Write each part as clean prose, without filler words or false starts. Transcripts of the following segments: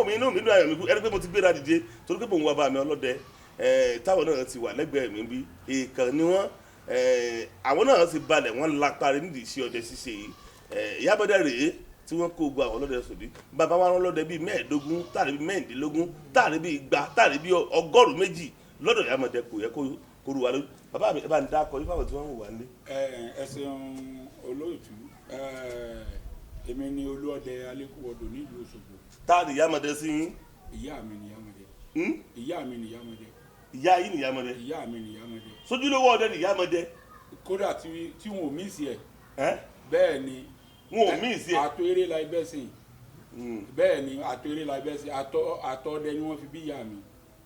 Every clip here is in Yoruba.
Wò mí, inú mi dùn, ayọ̀ mi kú. Ẹni pé mo ti gbéra dìde torí pé mò ń wá bá mi ọlọ́dẹ táwọn náà ti wà lẹ́gbẹ̀ẹ́ mi bí èèkàn ni wọ́n. Àwọn náà ti balẹ̀, wọ́n lápárí nídìí iṣẹ́ ọdẹ ṣíṣe yìí. Ìyábọ̀dẹ rèé tí wọ́n kó gbogbo àwọn ọlọ́dẹ sòdí. Bàbá wa rán ọlọ́dẹ bíi 15 tàbí bíi 16 tàbí bíi 200 tàbí bíi 200 lọ́dọ̀ Ìyámọ̀dẹ. Kò yẹ kó rú wa lójú. Bàbá mi, ẹ bá ń dákọ yín fáwọn tí wọ́n ń wò wá nílé. Ẹ ṣeun, olóòtú. Èmi ni olúọdẹ Alékúwọdò nílùú Òṣogbo. Táà ní Ìyámọ̀dẹ sí yín? Ìyá mi ni Ìyámọ̀dẹ. Hmm? Ìyá mi ni Ìyámọ̀dẹ. Ìyá yín ní Ìyámọ̀dẹ? Ìyá mi ni Ìyámọ̀dẹ. Sójúlówó ọdẹ ní Ìyámọ̀dẹ? Kódà tí wọn ò mí sí ẹ. Ẹ́? Bẹ́ẹ̀ ni. Wọn ò mí sí ẹ? Àtọ eré la ibẹ̀ sìn. Bẹ́ẹ̀ ni, àtọ eré la ibẹ̀ sìn. Àtọ ọdẹ ni wọ́n fi bí ìyá mi.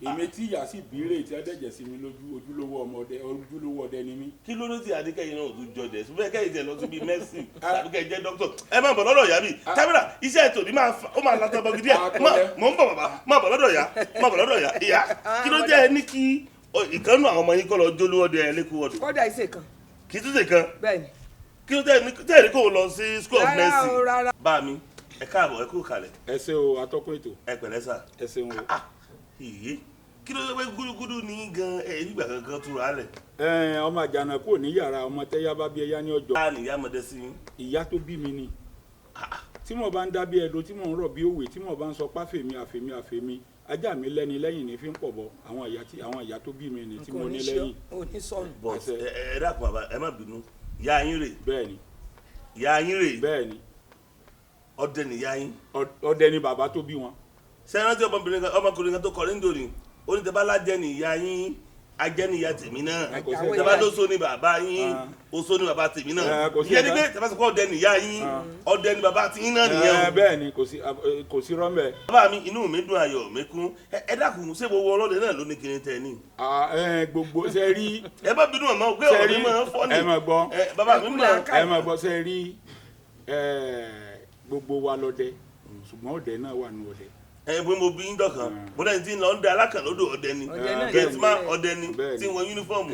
Èmi tí ìyá sì bírè tí ẹdẹ̀jẹ̀ sí mi lójú, ojúlówó ọmọdé, ojúlówó ọdẹ ni mí. Kí ló dé tí adékẹ́yìn náà ò tún jọdẹ ṣùgbọ́n kẹ́yìn tẹ̀ lọ sí bíi mẹ́sìn tàbí kẹ́yìn jẹ́ dókítà? Ẹ má bọ̀ lọ́dọ̀ ìyá mi. Kámẹ́rà iṣẹ́ ètò ní máa fa ó máa látọ̀ bọ́gí díẹ̀. Mò ń bọ̀ bàbá, má bọ̀ lọ́dọ̀ ìyá, má bọ̀ lọ́dọ̀ ìyá. Ìyá, kí ló jẹ́ ẹ ní kí ìkànnù àwọn ọmọ yín kọ́ lọ jólúwọ́dẹ ẹlẹ́kùwọ́dù? Kódà ìṣe kan. Kì í tún ṣe kan? Bẹ́ẹ̀ ni. Kí ló tẹ́ ẹ ní kó lọ sí school of Rárá nursing? o, rárá. Bá mi, ẹ káàbọ̀, ẹ kú kalẹ̀. Ẹ ṣé o, atọ́kùn ètò. Ẹ pẹ̀lẹ́ sà. Ẹ ṣeun o. Ah, ìyé, kí ló dé pé gúdúgúdú ní gan ẹ nígbà kankan túra lẹ̀? Ẹ ọmọ àjànà kúrò ní yàrá ọmọ tẹ́yà bá bí ẹyá ní ọjọ́. Bá ní Ìyámọ̀dé sí yín? Ìyá tó bí mi ni. Tí mo bá ń dá bí ẹdun, tí mo ń rọ̀ bí òwe, tí mo bá ń sọ páfèmí àfèmí àfèmí, ajá mi lẹ́ni lẹ́yìn ní fi ń pọ̀ bọ̀. Àwọn ìyá tó bí mi ni tí mo ní lẹ́yìn. Ò ní sọnù. But Àṣẹ. ẹ dákun bàbá, ẹ má bínú. Ìyá yín rè? Bẹ́ẹ̀ ni. Ìyá yín rè? Bẹ́ẹ̀ ni. Ọdẹ nìyá yín? Ọdẹ ni bàbá tó bí wọn. Ṣé ẹ rántí ọmọbìnrin kan, ọmọkùnrin kan tó kọrin nítorí ó ní tẹ́bá lájẹ́ ní ìyá yín, ajẹ́ ní ìyá tèmi náà, Kò sí tẹ́bá ẹ̀dá. lóso ní bàbá yín, Ah. oṣó ní bàbá tèmi náà. Eh, kò sí Ìyẹn ni ẹ̀dá. pé tẹ́bá sọ pé ọdẹ ní ìyá yín, Ah. ọdẹ ní bàbá tiyín náà nìyẹn o. Bẹ́ẹ̀ ni, kò sí rọ́mbẹ́. Bàbá mi, inú mi dùn, ayọ̀ mi kún. Ẹ dákun, ṣé gbogbo ọlọ́dẹ náà ló ní kiri tẹ ní? Gbogbo ṣe rí. Ẹ bá bínú ọmọ pé Ṣé ọ̀rọ̀ mi rí- máa ń fọ́ ni. Ẹ máa gbọ́. Ẹ, bàbá mi Ẹ kú mọ̀. làákàyè. Ẹ máa gbọ́, ṣe rí, gbogbo wa lọ́dẹ, ṣùgbọ́n ọdẹ náà wà nù ọdẹ. Ẹ pé mo bí ń dọ̀kan mo dẹ́ni tí ń lọ ń dẹ alákànlódò, ọdẹ ni. Ọdẹ náà. Gẹ̀ẹ́tìmá Bẹ́ẹ̀. ọdẹ ni. Bẹ́ẹ̀ ni. Tí ń wọ yúnífọ̀mù.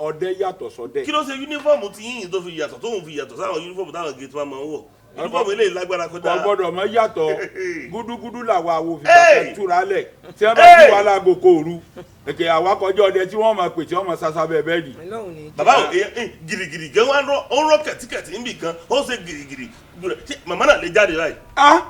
Ọdẹ yàtọ̀ sọdẹ. Kí ló ṣe yúnífọ̀mù tí yìnyín tó fi yàtọ̀, tóun fi yàtọ̀ sáwọn yúnífọ̀mù táwọn gẹ̀ẹ́tìmá máa ń wọ̀? Yúnífọ̀mù eléyìí lágbára kọjá. Kò gbọ́dọ̀ mọ yàtọ̀. Gúdúgúdú làwọn àwo fìgbà Hey! kan túra lẹ̀ tí wọ́n bá Hey! bí wàhálà gòkò òru èkè àwa kọjá ọdẹ tí wọ́n máa pè, tí wọ́n máa sasa bẹ́ẹ̀ bẹ́ẹ̀ dì. Ọlọ́run ní jẹ́. Bàbá o, girigiri gan wa ń rọ, ó ń rọ kẹ̀tíkẹ̀tí níbì kan, ó ṣe girigiri. Ṣé màmá náà lè jáde báyìí? Ah,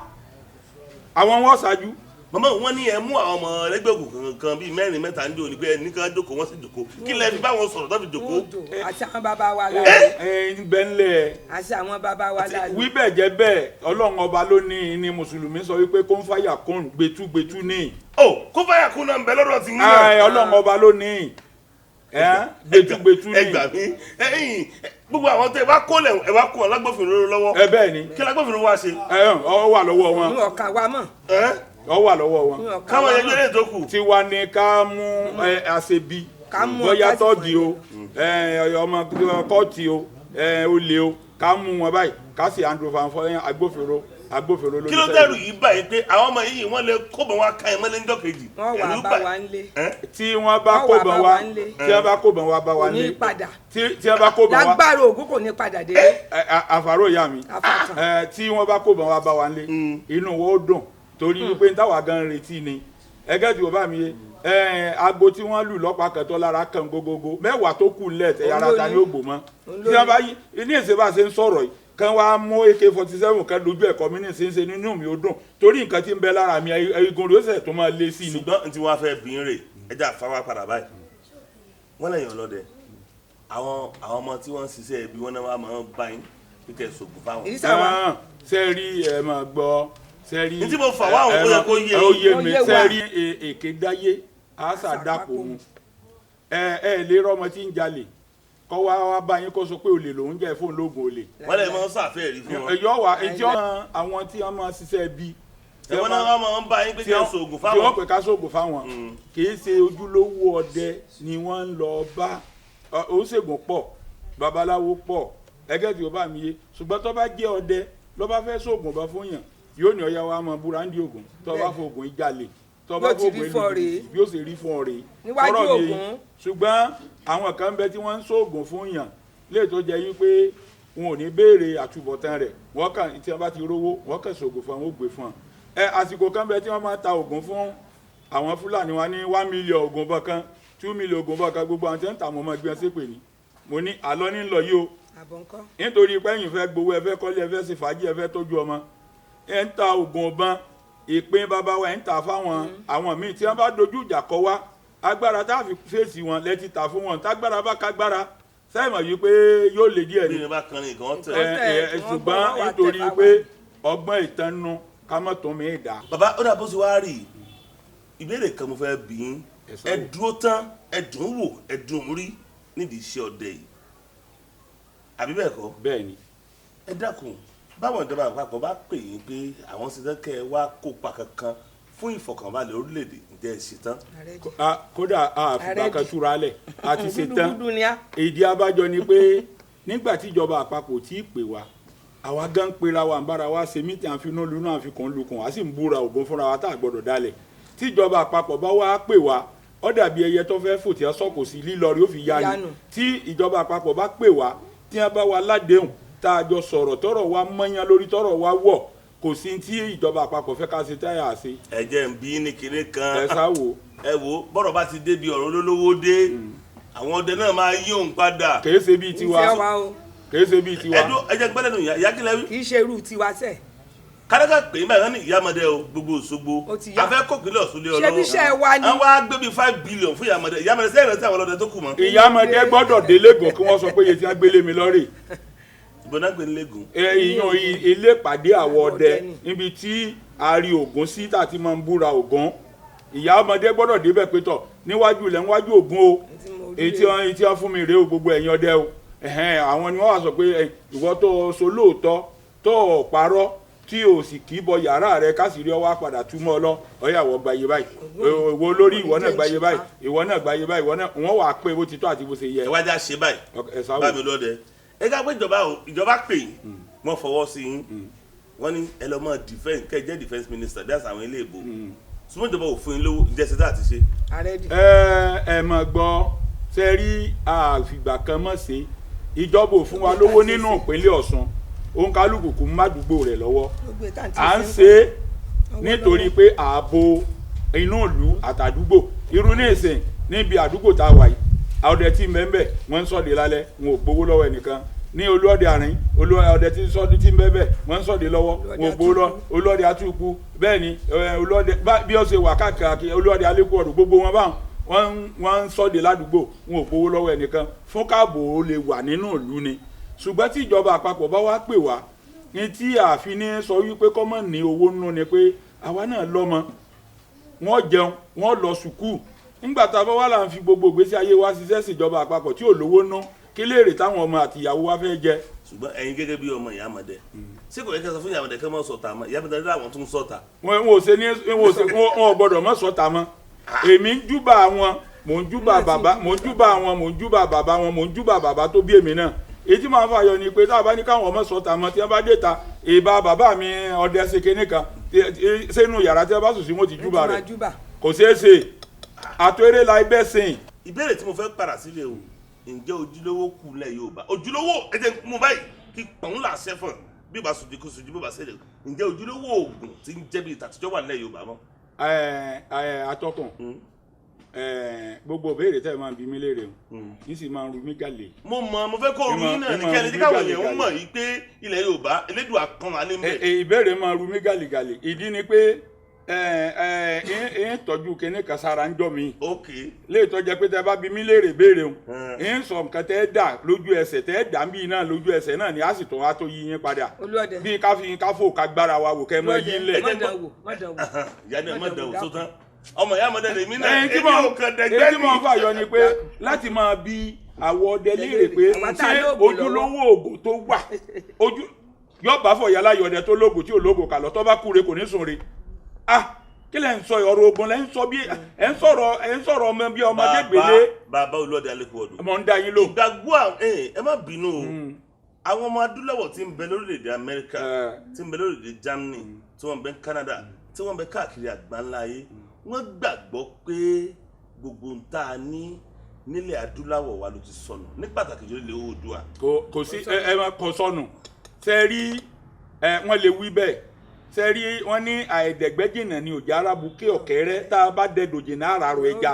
àwọn wọn ṣáájú. Màmá, wọn ní ẹ mú àwọn ọmọ ẹlẹgbẹ́ òkùnkùn kan bíi mẹ́rin mẹ́ta ń dé òní pé ẹnìkan jókòó, wọ́n sì jókòó. Kí lẹ fi báwọn sọ̀rọ̀ tó fi jókòó? Wọ́n jò àti àwọn bàbá wa láàlú. Ẹ ń bẹ́ ńlẹ̀. Àti àwọn bàbá wa láàlú. Wí bẹ́ẹ̀ jẹ́ bẹ́ẹ̀, Ọlọ́run ọba ló ní mùsùlùmí sọ wípé kó ń fàyà kún gbẹtúgbẹtú ní. Ó kó fáyà kún náà ń bẹ lọ́dọ̀ tí yín náà. Ẹ, Ọlọ́run ọba ló ní gbẹtúgbẹtú Ẹ ní. gbà mí. Ẹ̀yin gbogbo àwọn tẹ ẹ bá kó lẹ, ẹ wá kó wọn lágbófinró lọ́wọ́. Ẹ bẹ́ẹ̀ ni. Kí lágbófinró wá ṣe? Ẹ ọ wà lọ́wọ́ wọn. Ní ọ̀ka wa mọ̀. Ẹ Ọ wà lọ́wọ́ wọn. Ní ọ̀ka káwọn wa yẹn mọ̀. gbélé tó kù. Tiwa ni ká mú àṣebi Ká mú bóyá ká sì tọ́ọ̀gì fún o, ọmọ kọ́ọ̀tì o, olè o, ká mú wọn báyìí, ká sì hand over fún agbófinró. Agbófinró ló Kí ló ní dẹrù sẹ́yìn. yìí báyìí pé àwọn ọmọ yìí wọ́n lè kó bọ̀ wá ká ẹ mọ́lẹ́ níjọ́ kejì? Wọ́n wà Ẹ̀rù bá bà- wa ńlé. Ẹ́? Tí wọ́n bá Wọ́n kó wà bọ̀ bá wá wa ńlé. Tí wọ́n bá kó bọ̀ wá bá wa Kò ní nílé. padà. Tí wọ́n bá kó bọ̀ wá Lágbára ògún, kò ní padà délé. Àfàrò ìyá mi. Afákan. Tí wọ́n bá kó bọ̀ wá bá wa nílé, inú wọn ó dùn torí wípé táwa gan retí ni ẹgẹ́ tí wọ́n bá mi yé. Aago tí wọ́n lù lọ́pàá kẹtọ́ lára kan gógógó mẹ́wàá tó kù lẹ̀ tẹ̀ yàrá ta ni ó gbò mọ́. Òun ló Tí wọ́n ní. bá yí ní ìṣe bá ṣe ń sọ̀rọ̀ yìí kan wá mú AK-47 kan dojú ẹ̀kọ́ mi ní ìṣe nínú mi ó dùn torí nǹkan tí ń bẹ lára mi, egun rẹ̀ ó sì tó máa lé sí ni. Ṣùgbọ́n tí wọ́n fẹ́ bí ń rè, ẹ jẹ́ àfáwá padà báyìí. Wọ́n lẹ́yìn ọlọ́dẹ, àwọn ọmọ tí wọ́n ń ṣiṣẹ́ ibi wọ́n náà wá máa ń bá yín kíkẹ́ sògùn fáwọn. Ìrísà wa. Ah, ṣe rí, ẹ máa gbọ́, ṣe rí. Ní tí mo fà wá àwọn, ó yẹ kó yé ó yín. yé Ó mi. yé Ṣe wa. rí, èké dáyé àṣà dàpọ̀ mu. Ẹ lè rọmọ tí ń jalè kọ́ wá wá bá yín kó sọ pé olè lòún jẹ́ fóun lóògùn olè. Wọ́n lè máa ń sàfẹ́ rí fún wọn. Yọ wá etí ọmọ àwọn tí wọ́n máa ṣiṣẹ́ bí. Ẹ̀wọ́n náà wọ́n máa ń bá yín pé Tí kẹ́ wọ́n sògùn tí wọ́n fáwọn. pè ká sóògùn fáwọn, kì í ṣe ojúlówó ọdẹ ni wọ́n ń lọ bá. Oníṣègùn pọ̀, babaláwo pọ̀, ẹgẹ́ tí o bá mi yé. Ṣùgbọ́n tó bá jẹ́ ọdẹ ló bá fẹ́ sóògùn bá fún yàn, yóò ní ọya wa mọ búrandì ògùn tó bá fògùn ìjàlè tó bá Yóò ti rí fògùn fún ọ ìlú rèé. bí ó ṣe rí fún ọ rèé. Níwájú Ọ̀rọ̀ mi yé. Ògún. Ṣùgbọ́n àwọn kan bẹ tí wọ́n ń sóògùn fún yàn léè tó jẹ́ wípé wọn ò ní béèrè àtúbọ̀tán rẹ̀. Wọ́n kàn tí wọ́n bá ti rówó, wọ́n kàn sóògùn fún wọn, ó gbé fún wọn. Ẹ àsìkò kan bẹ tí wọ́n máa ta oògùn fún àwọn Fúlàní wa ní 1 million oògùn bọ̀ kan, 2 million oògùn bọ̀ kan. Gbogbo àwọn tí wọ́n ń tà, mọ́ máa gbé wọn ṣépè ní. Mo ní àlọ́ ní lọ yìí o. Àbọ̀ ńkọ́? Nítorí pé ẹ̀yin fẹ́ gbowó, ẹ fẹ́ kọ́lé, ẹ fẹ́ ṣe fàájì, ẹ fẹ́ tọ́jú ọmọ, ẹ ń ta oògùn ọ̀bọ̀n ìpín bàbá wa, ẹ ń ta fáwọn àwọn míì tí wọ́n bá dojú ìjà kọ wá. Agbára tá a fi fèsì wọn lẹ ti tà fún wọn. Tágbára bá kágbára sẹ́yìn mọ̀ yìí pé yóò lè díẹ̀ Bí ni. ni bá kan ní nǹkan tẹ̀. Ẹ tẹ̀, ẹ wọ́n ṣùgbọ́n gbọ́, wọ́n wà nítorí tẹ̀ pé fáwọn. ọgbọ́n ìtànnu ká mọ̀ tó mi dà. Bàbá, ó dà bó ṣe wá rí i. Ìbéèrè kan mo fẹ́ bí yín. Ẹ sọ Ẹ wò. dúró tán, ẹ dùn ún wò, ẹ dùn ún rí nídìí iṣẹ́ ọdẹ yìí, àbí bẹ́ẹ̀ kọ́? Bẹ́ẹ̀ ni. Ẹ dákun, báwọn ìjọba àpapọ̀ bá pè yín pé àwọn ṣetán kẹ́ ẹ wá kópa kankan fún ìfọ̀kànbalẹ̀ orílẹ̀-èdè, ǹjẹ́ ẹ ṣetán? Àrẹ́dì. Ah, kódà a fìgbà kan Àrẹ́dì. túra lẹ̀, a ti ṣe tán. Gúdúgúdú ni á. Ìdí abájọ ni pé nígbà tí ìjọba àpapọ̀ tí ì pè wá, àwa gan pera wa, ń bára wa ṣe mítì, àfinú lunú, àfikún lukùn, a sì ń búra ògùn fúnra wa tá a gbọdọ̀ dalẹ̀. Tí ìjọba àpapọ̀ bá wá pè wá, ó dàbí ẹyẹ tó fẹ́ fò tí a sọ̀kò sí lílọ rí ó fi yánu. Yánu. Tí ìjọba àpapọ̀ bá pè wá, tí wọ́n bá wa ládéhùn, tá a jọ sọ̀rọ̀, tọ́rọ̀ wa mọ́yán lórí, tọ́rọ̀ wa wọ̀, kò sí tí ìjọba àpapọ̀ fẹ́ ká ṣe táyà ṣe. Ẹ jẹ́ ń bí ní kinní kan. Ẹ sá wò. Ẹ wo, bọ́rọ̀ bá ti débi ọ̀rọ̀ olólówó dé, àwọn ọdẹ náà máa yí òun padà. Kèé ṣe bíi tiwa. Ìfẹ́ wa o. Kèé ṣe bíi tiwa. Ẹ dún, ẹ jẹ́ gbẹ́lẹ́nu ìyá ìyá kílẹ̀ wí. Kì í ṣe irú tiwa sẹ̀. Kánákà pè é báyìí, wọ́n ní ìyámọ̀dé o, gbogbo Òṣogbo. Ó ti yá. Afẹ́ kòkìlẹ̀ Ọ̀ṣun lé ọ Ṣé bí iṣẹ́ wa ni? Àwọn wá gbé bíi 5 billion fún ìyámọ̀dé. Ìyámọ̀dé sẹ́yìn rántí àwọn ọlọ́dẹ tó kù mọ́. Ìyámọ̀dé gbọ́dọ̀ délégùn kí wọ́n sọ pé iye tí wọ́n gbélé mi lọ́rè. Ìbọn náà gbé ní lẹ́gùn. Ìyún ilé ìpàdé àwọn ọdẹ Ọdẹ ni. níbi tí a rí ògùn sí tá a ti máa ń búra ògùn. Ìyá ọmọdé gbọ́dọ̀ débẹ̀ pé tọ̀ níwájú ilẹ̀, níwájú ògùn o, Tí mo rí èyí tí wọ́n, èyí tí wọ́n fún mi rèé o, gbogbo ẹ̀yin ọdẹ o. Ẹ̀hẹ́n, àwọn ni wọ́n wá sọ pé ẹ, ìwọ tó o so lóòótọ́, tó o parọ́, tí o sì kì í bọ yàrá rẹ kásìrí ọwọ́ padà túmọ̀ ọ lọ, ọyàwó gba iye báyìí, ìwọ olórí, ìwọ náà gba iye báyìí, ìwọ náà gba iye báyìí, ìwọ náà. Wọ́n wàá pé bó ti tọ́ àti bó ṣe yẹ. Ẹ wá já ṣe báyìí. Ẹ sáwò. Bá mi lọ́dẹ, ẹ ká pé ìjọba o, ìjọba pè yín, wọ́n fọwọ́ sí yín, wọ́n ní ẹ lọ́ mọ́ defence, kẹ́ ẹ jẹ́ defence minister bí àṣà àwọn ilé ìbò, ṣùgbọ́n ìjọba ò fún yín lówó, ǹjẹ́ ṣe tá àti ṣe? Àrẹ́dì. Ẹ ẹ mọ̀ gbọ́, ṣe rí, àfìgbà kan mọ̀ sí ìjọba ò fún wa lówó nínú ìpínlẹ̀ Ọ̀ṣun. Òun kálukú kò má dùgbò rẹ̀ lọ́wọ́. Gbogbo ìta tí À ń ṣe ṣe é Ọwọ́ nítorí lọ́wọ́. pé ààbò inú ìlú àtàdúgbò irú ní ìsìn níbi àdúgbò tá a wà yìí, ọdẹ tí mẹ́ńbẹ̀ wọ́n ń sọ̀dẹ̀ lálẹ́, wọn ò gbowó lọ́wọ́ ẹnìkan. Ní olúọdẹ àárín, olúọdẹ tí ń sọdẹ tí mẹ́ńbẹ̀ wọ́n ń sọ̀dẹ̀ lọ́wọ́, wọn ò gbowó lọ. Olúọdẹ àtúkù bẹ́ẹ̀ ni, olúọdẹ bí ó ṣe wà káàkiri, olúọdẹ alẹ́kùn ọ̀dọ̀, gbogbo wọn báwọn wọ́n ń sọ̀dẹ̀ ládùúgbò, wọn ò gbowó lọ́wọ́ ẹnìkan fún káàbò ó lè wà nínú ìlú ni. Ṣùgbọ́n tí ìjọba àpapọ̀ bá wá pè wá ní tí àfi ní sọ wípé kọ́mọ̀ ní owó nínú ni pé àwa náà lọ́mọ, wọ́n jẹun, wọ́n lọ sùkúù. Nígbà tá a bá wà là ń fi gbogbo ìgbésí ayé wa ṣiṣẹ́ síjọba àpapọ̀ tí ò lówó ná, kí léèrè táwọn ọmọ àtìyàwó wa fẹ́ jẹ? Ṣùgbọ́n ẹ̀yin gẹ́gẹ́ bí ọmọ ìyámọ̀dé, ṣé kò yẹ kí ẹ sọ fún ìyámọ̀dé kí wọ́n sọ̀tà mọ́? Ìyámọ̀dé láwọn tún sọ̀tà. Wọn ò ṣe ní, wọn ò ṣe, wọn ò gbọ́dọ̀ mọ́ sọ́ta mọ́. Èmi ń júbà wọn, mò ń júbà bàbá, mò ń júbà wọn, mò ń júbà bàbá wọn, mò ń júbà bàbá tó bí èmi náà. Èyí tí màá fàyọ ni pé tá a bá ní káwọn ọmọ sọ́ta mọ́, tí wọ́n bá dé ta ìbá bàbá mi ọdẹ ṣe kinní kan sínú yàrá tí wọ́n bá sùn sí, wọn ti júbà rẹ̀. Júbà. Kò ṣeé ṣe, àtúrẹ́ la ibẹ̀ sìn. Ìbéèrè tí mo fẹ́ padà sílé o, ǹjẹ́ ojúlówó kù lẹ̀ Yorùbá? Ojúlówó, ẹ jẹ́ mú báyìí kí pọ̀n là ṣẹ́ fún bí bá sojú kó sojú, bí bá ṣẹlẹ̀, ǹjẹ́ ojúlówó oògùn tí ń jẹ́ bí ìtàtijọ́ wà nílẹ̀ Yorùbá mọ́? Ẹ ẹ atọ́kùn, gbogbo ìbéèrè tẹ́ ẹ máa ń bi mí léèrè o, yín sì máa ń ru mí gàlè. Mo mọ, mo fẹ́ kó ru yín náà ní Ìmọ̀- kí ẹni tí ìmọ̀ káwọn rú èèyàn gàlè. mọ̀ yìí pé ilẹ̀ Yorùbá, Elédùà kan wà ní Ẹ bẹ̀. ẹ, ìbéèrè máa ru mí gàlègàlè. Ìdí ni pé ẹ ẹ ẹ ń tọ́jú kinní kan sára ń jọ mi lè tọ́jà pé tẹ́ bá bi mí léèrè béèrè o, ń sọ nǹkan tẹ́ ẹ dà lójú ẹsẹ̀, tẹ́ ẹ dà ń bí náà lójú ẹsẹ̀ náà ni a sì tún wá tó yí yín padà. Olúọdẹ. Bí ká fi ká fò ká gbára wa wò kẹ́ ẹ mọ yí ńlẹ̀. Má dán wò, má dán wò. Ìyá náà má dàn wò sótán, ọmọ ìyá mọ̀dẹ́ lèmi náà. Ẹyin tí èmi mo ò kàn dẹ̀gbẹ́ èyí tí mo ni. fàyọ ni pé láti máa bi àwọ̀ ọdẹ léèrè pé Àwa tá a ṣé lóògùn lọ́wọ́. ojúlówó oògùn tó wà ojú yóò bá fọ yàrá yọ̀dẹ tó lóògùn tí ò lóògùn kà lọ, tó bá kúre kò ní sùn re. Ah, kí lẹ̀ ń sọ? Ọ̀rọ̀ oògùn lẹ̀ ń sọ, bí ẹ̀ ń sọ̀rọ̀, ẹ̀ ń sọ̀rọ̀ ọmọ bí ọmọdé gbélé. Bàbá Olúọdẹ Alẹ́kùn ọdún. Mọ̀ ń dá yín lò. Ìgbàgbọ́ àwọn ẹ má bínú o, àwọn ọmọ adúláwọ̀ tí ń bẹ lórílẹ̀‐èdè Amẹ́ríkà, tí ń bẹ lórílẹ̀‐èdè Germany, tí wọ́n ń bẹ Canada, tí wọ́n ń bẹ káàkiri àgbáńlá ayé, wọ́n gbàgbọ́ pé gbogbo ń tá a ní nílẹ̀ adúláwọ̀ wa ló ti sọnù, ní pàtàkì jùlọ ilẹ̀ Oòduà. Kò sí, ẹ ẹ má kò sọnù. Ṣe rí, ẹ wọ́n lè wí bẹ́ẹ̀. Sẹ́rí wọ́n ní àìdẹ̀gbẹ́jìnà ni òjá arábùké ọ̀kẹ́rẹ́, tá a bá dẹdò jìnnà àràrò ẹja.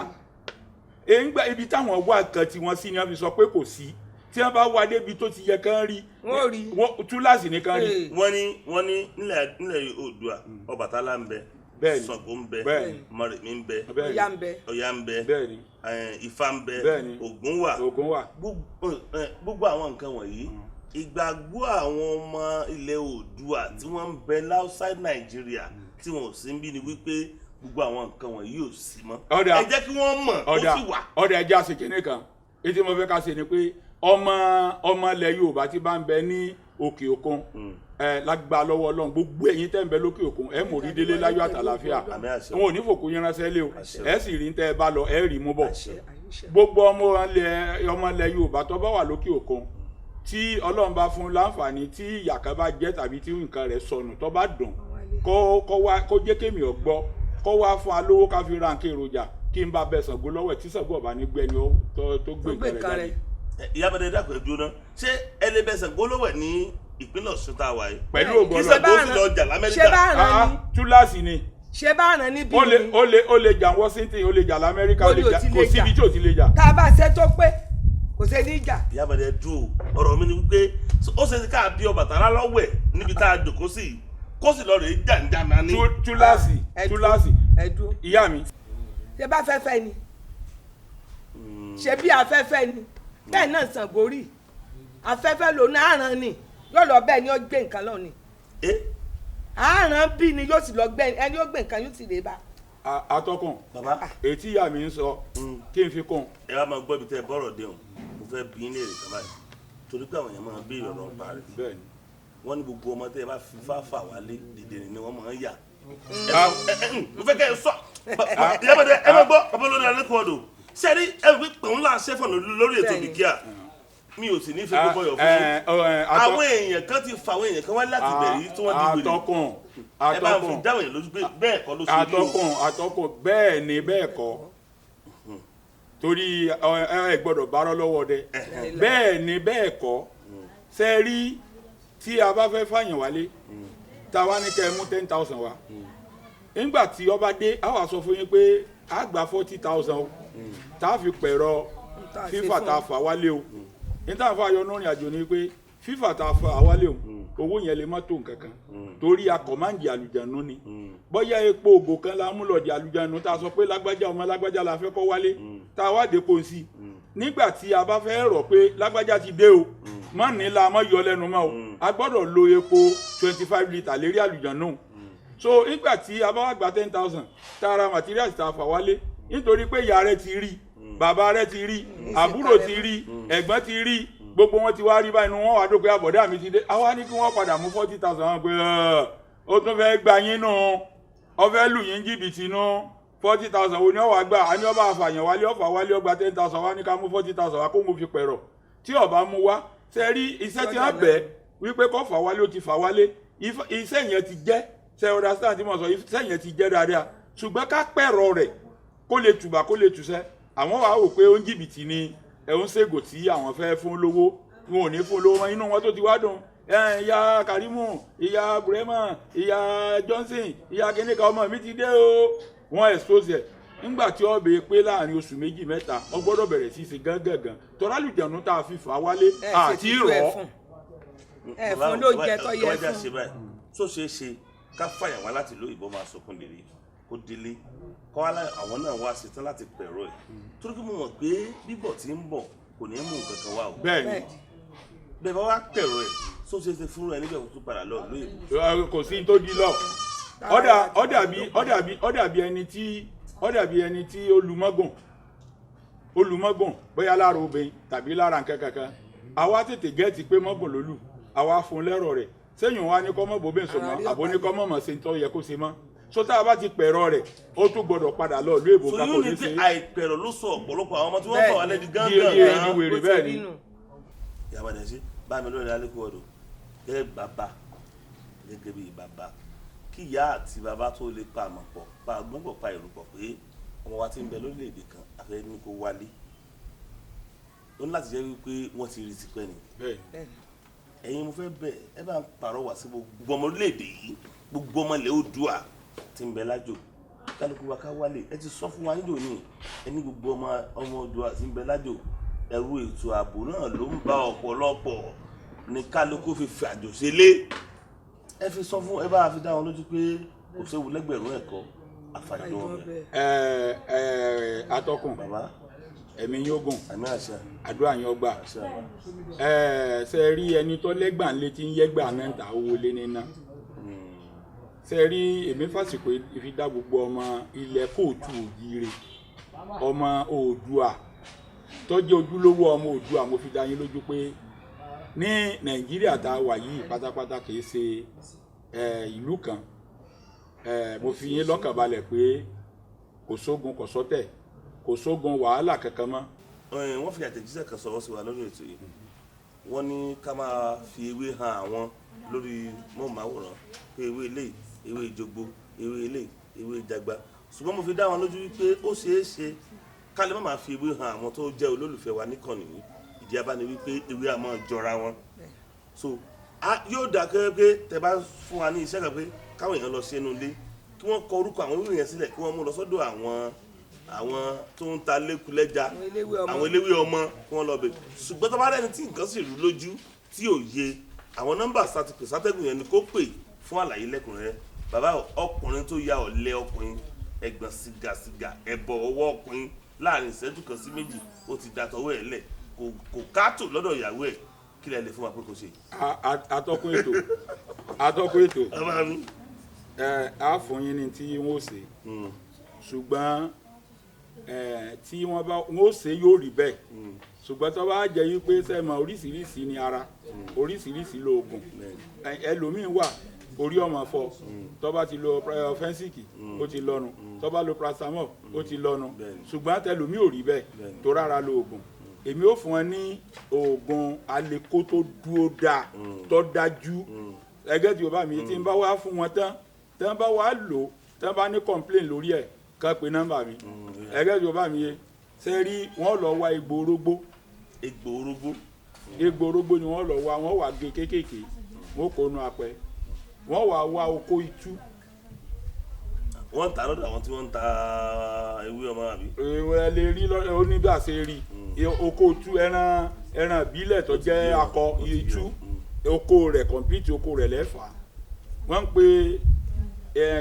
Èyí ibi táwọn wá kan tí wọ́n sí ni wọ́n fi sọ pé kò sí. Tí wọ́n bá wá débi tó ti yẹ kán rí, Wọ́n rí. wọ́n túláàsì ní kán rí. Ee. Wọ́n ní nílẹ̀ Oòduà, Ọbàtálá ń bẹ, Bẹ́ẹ̀ni. Ṣàngó ń bẹ, Bẹ́ẹ̀ni. Mọ̀rẹ̀mí ń bẹ, Bẹ́ẹ̀ni. Ọya ń bẹ. Ọya ń bẹ, Bẹ́ẹ̀ni. Ifá ń bẹ, Bẹ́ẹ̀ni. Ògún wà. Ògún wà. Gbogbo àwọn nǹkan wọ̀nyí, ìgbàgbọ́ àwọn ọmọ ilẹ̀ Oòduà tí wọ́n ń bẹ outside Nàìjíríà tí wọn ò sí ń bí ni wípé gbogbo àwọn nǹkan wọ̀nyí ò sí mọ́. Ọ̀dà. Ẹ jẹ́ kí wọ́n mọ̀ ó Ọ̀dà sì wà. ọ̀dà, ẹja ṣe kinní kan. Ètí mo fẹ́ ká ṣe ni pé ọmọ ilẹ̀ Yorùbá tí bá ń bẹ ní òkè òkun, ẹ lágbá lọ́wọ́ Ọlọ́run, gbogbo ẹ̀yin tẹ́ ń bẹ lókè òkun, ẹ mò rí délé láyọ̀ àtàlàáfíà. Àmín, àṣẹ. Wọn ò ní fòkú yín ránṣẹ́ lé o. Àṣẹ. Ẹ sì rí tẹ́ ẹ bá lọ, ẹ rí mú bọ̀. Àṣẹ. Gbogbo ọmọ ilẹ̀ Yorùbá tó bá wà lókè òkun, tí Ọlọ́run bá fún láǹfààní, tí ìyà kan bá jẹ́ tàbí tí nǹkan rẹ̀ sọnù, tó bá dùn, kó wá kó jẹ́ kémi ọ̀ gbọ́, kó wá fún alówó ká fi ra nǹkan èròjà, kí n bá bẹ Ṣàngó lọ́wọ́ ẹ̀, tí Ṣàngó ọ̀bá ní gbẹ́ni ó tó gbé Tó gbé nǹkan rẹ̀ nǹkan jáde. rẹ̀. Ìyá bẹ̀rẹ̀, dàpọ̀ ẹ̀dùn náà, ṣé ẹ lè bẹ Ṣàngó lọ́wẹ̀ ní ìpínlẹ̀ Ọ̀ṣun tá a wà yìí? Pẹ̀lú Bẹ́ẹ̀ni. ògo Kí Ọlọ́run. Ṣàngó sì lọ jà Ṣé l'Amẹ́ríkà. bá ràn Ah, ní túláàsì ni. Ṣé bá ràn níbí Ó lè ni? ó lè jà Washington, ó lè jà l'Amẹ́ríkà, ó Ó lè ní ò jà ti kò lè síbi jà. tí ò ti lè jà. Tá a bá ṣe tó pé kò ṣe ní ìjà. Ìyá bẹ̀rẹ̀ dùn o. Ọ̀rọ̀ mi ni wípé ó ṣe é ká bí Ọbàtálá lọ́wẹ̀ níbi tá a jòkó sí yìí, kó sì lọ rèé jàǹjàmá ní. Túláàsì. Ẹ dúró. Túláàsì. Ẹ dúró. Ìyá mi. Ṣé bá fẹ́fẹ́ ni? Ṣé bí afẹ́fẹ́ ni? Bẹ́ẹ̀ náà Ṣàngó rí afẹ́fẹ́ lòun àràn ni, yóò lọ bẹ́ẹ̀ ni ó gbé nǹkan lọ ni. Ẹ Àràn bí ni yóò sì lọ gbẹ ẹni ó gbé nǹkan, yóò sì lè bá. Atọ́kùn, Bàbá. èyí tí ìyá mi ń sọ, kí n fi kún. Ẹ wá máa gbọ́ ibi tẹ́ ẹ bọ́rọ̀ dé o. Mo fẹ́ bí yín léèrè kan báyìí, torí pé àwọn èèyàn máa ń béèrè ọ̀rọ̀ ń parí. Bẹ́ẹ̀ni. Wọ́n ní gbogbo ọmọ tẹ́ ẹ bá fi fáfà wálé, dìde ni wọ́n máa ń yà. Ah. Mo fẹ́ kẹ́ ẹ sọ ìyá bẹ̀rẹ̀, ẹ máa gbọ́ bàbá olórí alẹ́ ọdún sẹ́rí ẹ fi pè ń là ṣẹ́fọ̀n lórí ètò Bẹ́ẹ̀ni. Bìkíà. Mi ò sì ní fi gbogbo ọyọ̀ fún yín. Àwọn èèyàn kan ti fa àwọn èèyàn kan wá láti bẹ̀rẹ̀ yìí tí wọ́n di wèrè. Atọ́kùn. Ẹ bá ń fi Atọ́kùn. dáhùn èèyàn lójú pé bẹ́ẹ̀ kọ́ ló ṣe rí o. Atọ́kùn, atọ́kùn, bẹ́ẹ̀ ni, bẹ́ẹ̀ kọ́, torí ẹ gbọ́dọ̀ bárọ́ lọ́wọ́ dẹ. Bẹ́ẹ̀ ni, bẹ́ẹ̀ kọ́. Ṣe rí, tí a bá fẹ́ fàyàn wálé, tá a wá ní kẹ́ ẹ mú 10,000 wá, nígbà tí ọba dé, a wá sọ fún yín pé a gba 40,000 o, tá a fi pẹ̀rọ Tá a ṣe fífà fún tá a fà wálé o. Ní tá a fà yọ lórin àjò ni pé fífà tá a fà wálé o, owó yẹn lè má tó nǹkan kan, torí a command àlùjánu ni. Bóyá epo ògò kan la mú lọ́ọ̀dì àlùjánu, tá a sọ pé lágbájá, ọmọ lágbájá la fẹ́ kọ́ wálé, tá a wá dé kó sí nígbà tí a bá fẹ́ rọ̀ pé lágbájá ti dé o, má ní la má yọ lẹ́nu mọ́ o, a gbọ́dọ̀ lo epo 25 litre lérí àlùjánu. So nígbà tí a bá wá gba 10,000, tá a ra materials, tá a fà wálé, nítorí pé ìyá rẹ ti rí, bàbá rẹ ti rí, àbúrò ti rí, ẹ̀gbọ́n ti rí, gbogbo wọn ti wá rí báyìí, inú wọn wá dópin, àbọ̀dá mi ti dé. Àwa ní kí wọ́n padà mú 40,000 wọn pé ó tún fẹ́ gba yín nù, ó fẹ́ lù yín jìbìtì nù. 40,000 wo ni ó wá gbà á? Ní ọba àfàyàn wálé, ọfà wálé, ọgbà 10,000 wá, ní ká mú 40,000 wá kó mo fi pẹ̀rọ̀. Tí ọba mú wá, ṣe rí iṣẹ́ tí wọ́n bẹ̀ wípé kó fà wálé, ó ti fà wálé. Iṣẹ́ yẹn ti jẹ́. Ṣe understand tí mo sọ? Iṣẹ́ yẹn ti jẹ́ dáadáa, ṣùgbọ́n ká pẹ̀rọ rẹ̀ kó lè tùbà, kó lè tùṣẹ́. Àwọn wàá wò pé ó ń jìbìtì ni ẹ̀ ń ṣègò tí àwọn fẹ́ fún lówó, wọn ò ní fún lówó mọ́. Inú wọn tó ti wá dùn, ìyá Karimu, ìyá Burema, ìyá Johnson, ìyá kínníkan, ọmọ mi ti dé o. Wọ́n expose ẹ̀ nígbà tí ó bèè pé láàrin oṣù méjì mẹ́ta, ó gbọ́dọ̀ bẹ̀rẹ̀ sí í ṣe gángangan, tọ́lá lùjẹ̀nu tá a fi fà wálé Ẹ ṣe àti tútù rọ̀ ẹ fún ẹ fún ló jẹ tó yẹ ọjà ṣe fún. Báyìí tó ṣeé ṣe ká fàyà wá láti ìlú òyìnbó, máa sọkún lèrè kó délé kọ́ wá àwọn náà wá ṣetán láti pẹ̀rọ ẹ̀, torí pé mo mọ̀ pé bíbọ̀ tí ń bọ̀ kò ní mú nǹkan kan wá o. Bẹ́ẹ̀ ni. Bẹ́ẹ̀ bá wá pẹ̀rọ ẹ̀, tó ṣeé ṣe fúnra ẹ níbẹ̀ kó tún padà lọ ìlú òyìnbó? Kò sí tó di lọ. Ọ̀dà ọ̀dàbí ọ̀dàbí ọ̀dàbí ẹni tí ọ̀dàbí ẹni tí olùmọ́gùn olùmọ́gùn, bóyá lára obìnrin tàbí lára nǹkan kankan, àwa tètè get pé mọ́gùn lólù, àwa fún lẹ́rọ̀ rẹ̀ sẹ́yìn wa ní kọ́ mọ́ bóbẹ́ sọ mọ́, àbó ní kọ́ mọ́ mọ́ ṣe ń tọ́ yẹ kó ṣe mọ́. So tá a bá ti pẹ̀rọ rẹ̀, ó tún gbọ́dọ̀ padà lọ ìlú èbó So kakò yóò ní ní pé ṣe. Àìpẹ̀rọ ló sọ ọ̀pọ̀lọpọ̀ àwọn ọmọ tí wọ́n fà wálé di gángan Di gan. wèrè. Bó ti Bẹ́ẹ̀ ni. rí nù. Ìyá padà sí bá mi lórí alẹ́ kó ọdọ gẹ́gẹ́ bàbá, gẹ́gẹ́ bí bàbá, kí ìyá àti bàbá tó lè pa àmọ̀ pọ̀, pa àgbọ̀n pọ̀, pa èrò pọ̀ pé ọmọ wa ti ń bẹ lórílẹ̀‐èdè kan, àfẹ́ ní kó wálé, ó ní láti jẹ́ wípé wọ́n ti rí tipẹ́ ni. Bẹ́ẹ̀ ni. Bẹ́ẹ̀ ni. Ẹ̀yin mo fẹ́ bẹ̀, ẹ bá ń pàrọwà sí gbogbo ọmọ orílẹ̀-èdè yìí, gbogbo ọmọ ilẹ̀ Oòduà tí ń bẹ lájò, kálukú wa ká wálé. Ẹ ti sọ fún wa níjò ní ẹni gbogbo ọmọ Oòduà tí ń bẹ lájò, ẹ̀rù ètò ààbò náà ló ń bá ọ̀pọ̀lọpọ̀ ní kálukú fi fi àjò ṣe lé. Ẹ fi sọ fún, ẹ bá fi dá wọn lójú pé kò séwu lẹ́gbẹ̀rún ẹ̀kọ́ àfàìdán ọbẹ̀. Ẹ ẹ atọ́kùn. Bàbá. Ẹ̀mí yóò gùn. Àmì àṣà. Àdúrà yín ó gbà. Àṣà wa. Ẹ ṣe rí ẹni tó lẹ́gbàá ńlẹ̀ tí ń yẹ́gbàá mẹ́ta owó lé níná. Ṣe rí èmi fàsìkò fi dá gbogbo ọmọ ilẹ̀ kóòtù òjíire, ọmọ Oòduà tó jẹ́ ojúlówó ọmọ Oòduà, mo fi dá yín lójú pé ní Nàìjíríà tá a wà yìí pátápátá, kì í ṣe ìlú kan. Mo fi yín lọ́kàn balẹ̀ pé kò sógun, kò sọ́tẹ̀, kò sógun wàhálà kankan mọ́. Wọ́n fi àtẹ̀jíṣẹ́ kan sọ̀rọ̀ sí wa lórí ètò yìí. Wọ́n ní ká máa fi ewé hàn àwọn lórí mọ́ọ̀máwòrán pé ewé eléyìí, ewé ìjogbo, ewé eléyìí, ewé ìjàgbá, ṣùgbọ́n mo fi dá wọn lójú wípé ó ṣeé ṣe ká lè má máa fi ewé hàn àwọn tó jẹ́ olólùfẹ́ wa níkànnì yìí. Ìdí abá ni wípé ewé a máa jọra wọn, so yóò dà kẹ́ pé tẹ bá fún wa ní iṣẹ́ kan pé káwọn èèyàn lọ sí inú ilé, kí wọ́n kọ orúkọ àwọn ewé yẹn sílẹ̀, kí wọ́n mú lọ sọ́dọ̀ àwọn tó ń ta lẹ́kulẹ́ja, àwọn eléwé ọmọ. Àwọn eléwé ọmọ, kí wọ́n lọ bẹ̀. Ṣùgbọ́n tó bá rẹ́ni tí nǹkan sì rú lójú tí ò yé, àwọn nọ́mbà sátipè sátẹ́gùn yẹn ni kó pè fún àlàyé lẹ́kùnrẹ́rẹ́. Bàbá, ọkùnrin tó ya ọ̀lẹ, ọkùnrin ẹ̀gbọ́n sìgàsìgà, ẹ̀bọ̀ ọwọ́ ọkùnrin láàrin ìṣẹ́jú kan sí méjì ó ti da tọwọ́ ẹ̀ lẹ̀, kò kátó lọ́dọ̀ ìyàwó ẹ̀, kí lẹ lè fún wa pé kò ṣe? Atọ́kùn ètò, atọ́kùn ètò. Bàbá mi. Ẹ á fún yín ní tí wọ́n ó ṣe, ṣùgbọ́n tí wọ́n bá wọ́n ó ṣe yóò rí bẹ́ẹ̀. Ṣùgbọ́n tó bá jẹ́ wípé sẹ́mọ̀ oríṣiríṣi ni ara, oríṣiríṣi lóògùn. Ẹlòmíín wà, orí ọmọ fọ, tó bá ti lo Phensic, ó ti lọ́nu, tó bá lo paracetamol, ó ti lọ́nu. Ṣùgbọ́n tẹlòmíín ò rí bẹ́ẹ̀. Tó rárá lo oògùn, èmi ó fún ẹ ní oògùn aleko tó dúró dáa, tó dájú. Ẹgẹ́ tí o bá mi tí n bá wá fún wọn tán, tí wọ́n bá wá lò, tí wọ́n bá ní complain lórí ẹ̀, kàn pé nọ́mbà mi. Ẹgẹ́ tí o bá mi yé ṣe rí, wọ́n lọ wá egbò orógbó. Egbò orógbó. Egbò orógbó ni wọ́n lọ wá. Wọ́n wá gé kéékèèké, wọ́n kó nu apẹ, wọ́n wá wá oko itú. Wọ́n ń ta lọ́dọ̀ àwọn tí wọ́n ń ta ewé ọmọ, àbí? Ẹ lè rí onígbà ṣe rí oko itú, ẹran ìbílẹ̀ tó jẹ́ akọ itú, oko rẹ̀ complete, oko rẹ̀ lẹ́fà. Wọ́n ń pe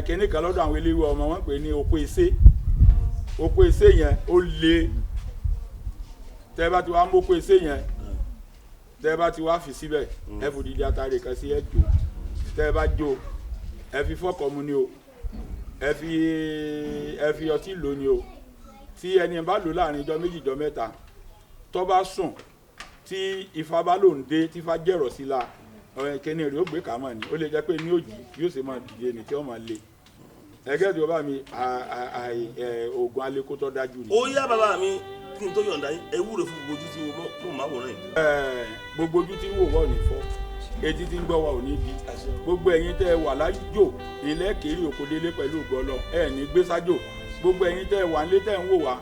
kíní kan lọ́dọ̀ àwọn eléwé ọmọ, wọ́n ń pè ní oko esé. Oko esé yẹn ó le. Tẹ́ bá ti wá mú oko esé yẹn, tẹ́ bá ti wá fi síbẹ̀, ẹ fòdìdí atare kan sí, ẹ jò. Tẹ́ bá jó, ẹ fi fọ́kọ̀ mu ni o, ẹ fi ọtí lò ni o. Tí ẹni bá lò láàrin ijọ́ méjì, ijọ́ mẹ́ta, tó bá sùn, tí ifá bá lò ń dé, tí ifá jẹ̀rọ̀ sí la, ọ̀rẹ́ kíní rẹ̀ ó gbé kàmọ́ ni. Ó lè jẹ́ pé ní òjì yóò ṣe máa dìde ní tí ó máa le. Ẹgẹ́ tí o bá mi oògùn aleko tó dájú ni. Ó yá, bàbá mi, kí n tó yọ̀ǹda yín, ẹ wúre fún gbogbo ojú tí mo máa wòran yìí. Gbogbo ojú tí ń wò wá ò ní fọ́, etí tí ń gbọ́ wa ò ní di. Gbogbo ẹ̀yin tẹ́ ẹ wà lájò, ilẹ̀ kéré òkò délé pẹ̀lú ògo Ọlọ́run, ẹ ní gbé sájò. Gbogbo ẹ̀yin tẹ́ ẹ wà nílé tẹ́ ẹ ń wò wá,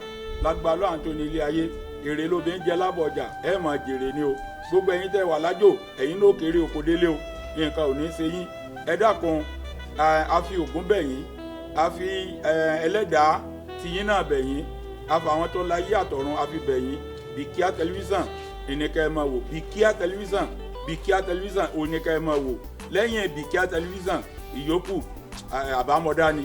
lágbá lọ́hàn tó ní ilé ayé, èrè lóbi ń jẹ lábọ̀ ọjà, ẹ máa jèrè ni o. Gbogbo ẹ̀yin tẹ́ ẹ wà lájò, ẹ̀yin ló kéré òkò délé o, nǹkan ò ní ṣe yín. Ẹ dákun, a fi Ògún bẹ̀ yín, a fi ẹlẹ́dàá tiyín náà bẹ̀ yín, a fa àwọn tó láyé àtọ̀run a fi bẹ̀ yín. Bìkíá Tẹlifíṣàn ìníkẹ́ ẹ máa wò. Bìkíá Tẹlifíṣàn, Bìkíá Tẹlifíṣàn oníkẹ́ ẹ máa wò. Lẹ́yìn Bìkíá Tẹlifíṣàn, ìyókù àbámọ̀dá ni.